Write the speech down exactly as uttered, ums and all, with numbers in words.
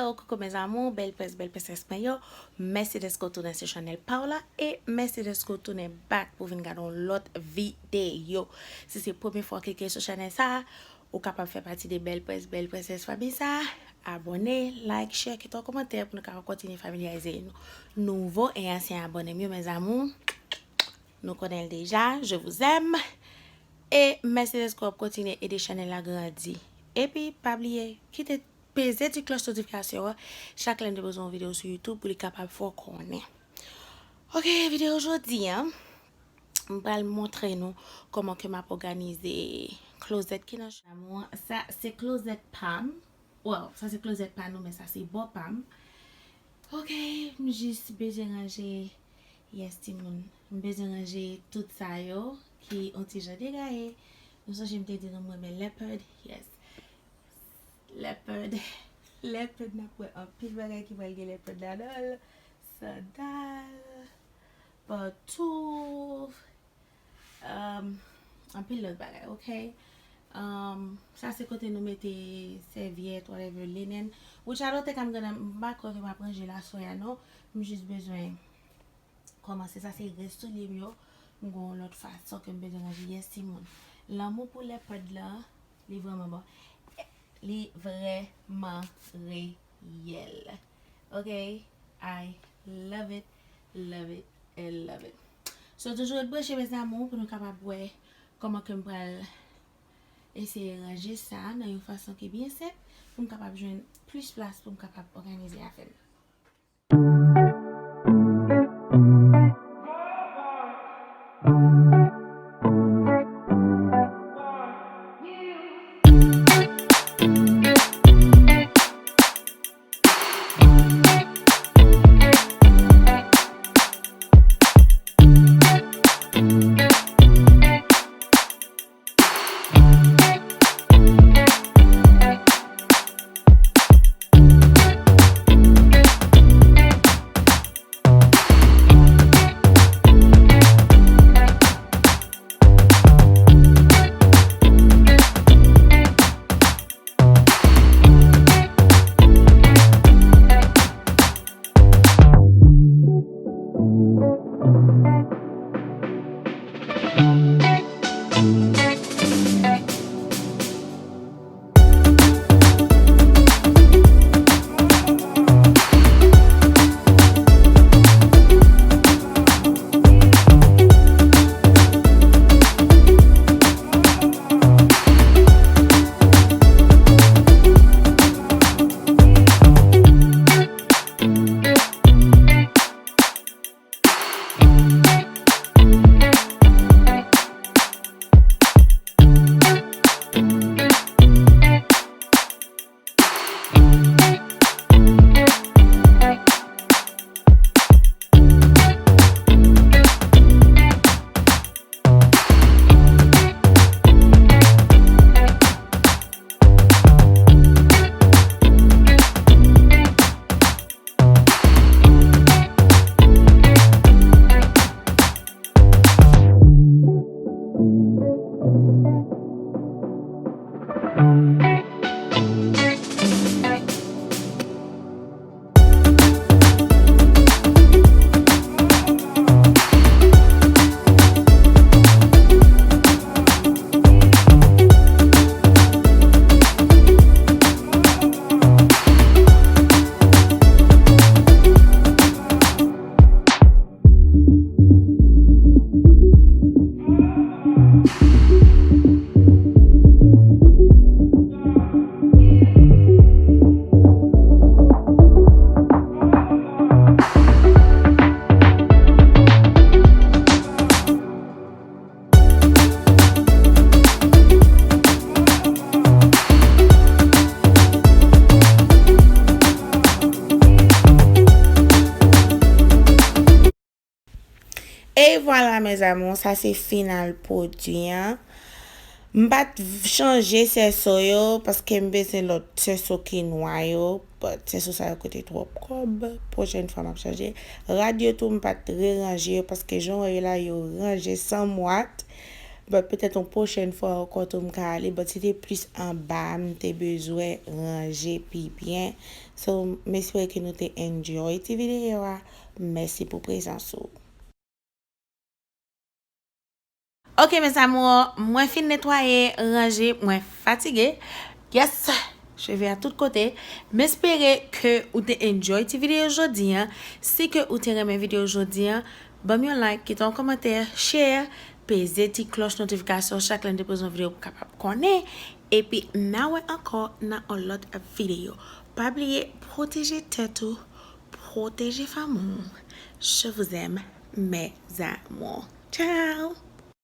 Hello, coucou mes amours, bèl près, bèl prensès mwen yo. Mèsi dèske w tounen sou chanèl pa w la e mèsi dèske w tounen back pou vin gade yon lòt videyo. Si se premye fwa w klike sou chanèl sa a, ou kapab fè pati de bèl près, bèl prensès fanmi sa a. Abòne, like, share, kite yon kòmantè pou nou kapab kontinye familyarize nou. Nouvo e ansyen abòne m yo, mes amours, nou konnen l deja, je vous aime. E mèsi dèske w ap kontinye ede chanèl la grandi. Epi, pa bliye, kite peze ti klòch notifikasyon an chak lè m te poze yon videyo sou YouTube pou li kapab fè w konnen. Ok, videyo jodi a, m pral montre nou kòman ke m ap òganize klozèt ki nan chanm mwen. Sa se klozèt pa m. Well, sa se klozèt pa nou, men sa se bò pa m. Ok, m jis bezwen ranje. Yes, timoun. M bezwen ranje tout sa yo ki yon ti jan degaye. Nou sonje m te di nou m renmen leopard? Yes. Leopard. Leopard, n ap wè anpil bagay ki pral gen leopard ladan l. Sandal, pantouf, um, anpil lòt bagay, ok? Um, sa se kote nou mete sèvyèt, whatever, linen. Which I don't think I'm gonna, m pa kwè ke m ap ranje l aswè a, non. M jis bezwen kòmanse. Sa se rès soulye m yo. M gen yon lòt fason ke m bezwen ranje. Yes, timoun. Lanmou pou leopard la, li vrèman bon. Li vrèman reyèl. Ok? I love it, love it, and love it. So, toujou ret branche, mes amours, pou nou kapab wè kòman ke m pral eseye ranje sa nan yon fason ki byen senp, pou m kapab jwenn plis plas pou m kapab òganize afè m. E vwala, mes amours, sa se final pwodui an. M pa t chanje sèso yo, paske m bezwen lòt sèso ki nwa yo. But sèso sa yo koute twòp kòb. Pwochèn fwa m ap chanje. Rad yo tou, m pa t reranje yo, paske jan w wè yo la, yo ranje somewhat. But petèt yon pwochèn fwa ankò tou m ka ale, but se te plis anba, m te bezwen ranje pi byen. So, m espere ke nou te enjoy ti videyo a. Mèsi pou prezans ou. Ok, mes amours, mwen fin netwaye, ranje, mwen fatige. Yes, cheve a tout kote. M espere ke ou te enjoy ti videyo jodi an. Si ke ou te renmen videyo jodi an, ban m yon like, kite yon kòmantè, share, peze ti klòch notifikasyon chak lè m te poze yon videyo pou w kapab konnen. Epi n a wè ankò nan yon lòt videyo. Pa bliye pwoteje tèt ou, pwoteje fanmi w. Je vous aime, mes amours. Ciao!